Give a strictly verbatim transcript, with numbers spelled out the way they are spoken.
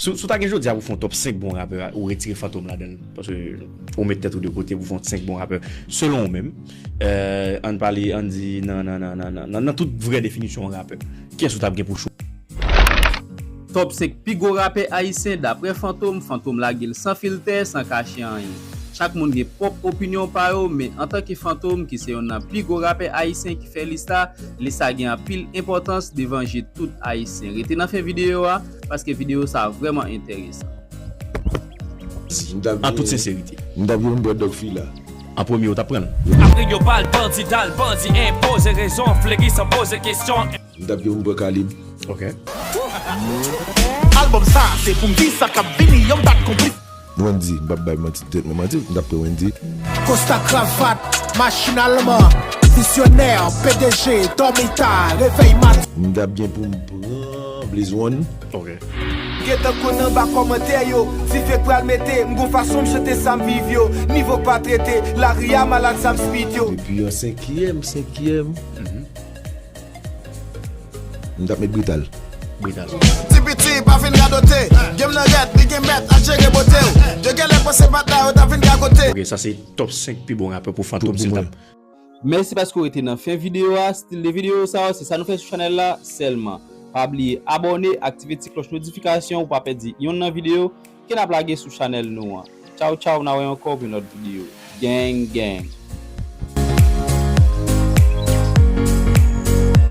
Si w ta gen jodi a pou fè yon top senk bon rapè, ou retire Fantom ladan l. Paske ou met tèt ou de kote pou fè yon senk bon rapè. Selon ou menm, euh, ann pale, ann di nan, nan, nan, nan, nan, nan, nan tout vrè definisyon yon rapè. Kiyès ou t ap gen pou chwazi? Top senk pi gwo rapè ayisyen daprè Fantom, Fantom lage l san filtè, san kache anyen. Chak moun gen pwòp opinyon pa yo, men antanke Fantom, ki se youn nan pi gwo rapè ayisyen ki fè lis la, lis la gen anpil enpòtans devan je tout ayisyen. Rete nan fen videyo a, paske videyo sa a vrèman enteresan. An tout senserite. M t ap gen yon brèd dòk fila. An premye, ou t ap pran l? Apre yo bal bandi, dal bandi, enpoze rezon, fleri san poze kesyon. M t ap gen yon brèd kalib. Ok. Albòm sa a se pou m di sa k ap vini, yo m pa t konplis. Wendy, m p ap bay manti tèt mwen manti, m t ap pran Wendy. Kosta kravat, machin alman, vizyonè, P D G, dòmita, revèy maten. M t ap gen pou m pran Blaze One. Ok. Gentan konn anba kòmantè yo, dife k pral mete, m gon fason m chante sa m viv yo, nivo pa trete, lari a malad sa m spit yo. Epi an senkyèm, senkyèm, m t ap met Brital. Brital. Ti piti pa vin radote. Game nan rèd, li gen mèt, al jere bote w. Yo genlè panse batay, yo ta vin gagote. Ok, sa se top senk pi bon rapè pou Fantom si l t ap. Mèsi paske w rete nan fen videyo a. Stil de videyo sa yo, se sa nou fè sou chanèl la sèlman. Pa bliye abòne, aktive ti klòch notifikasyon pou w pa pèdi yonn nan videyo ke n ap lage sou chanèl nou an. Tchaw tchaw, n a wè ankò pou yon lòt videyo. Gang gang.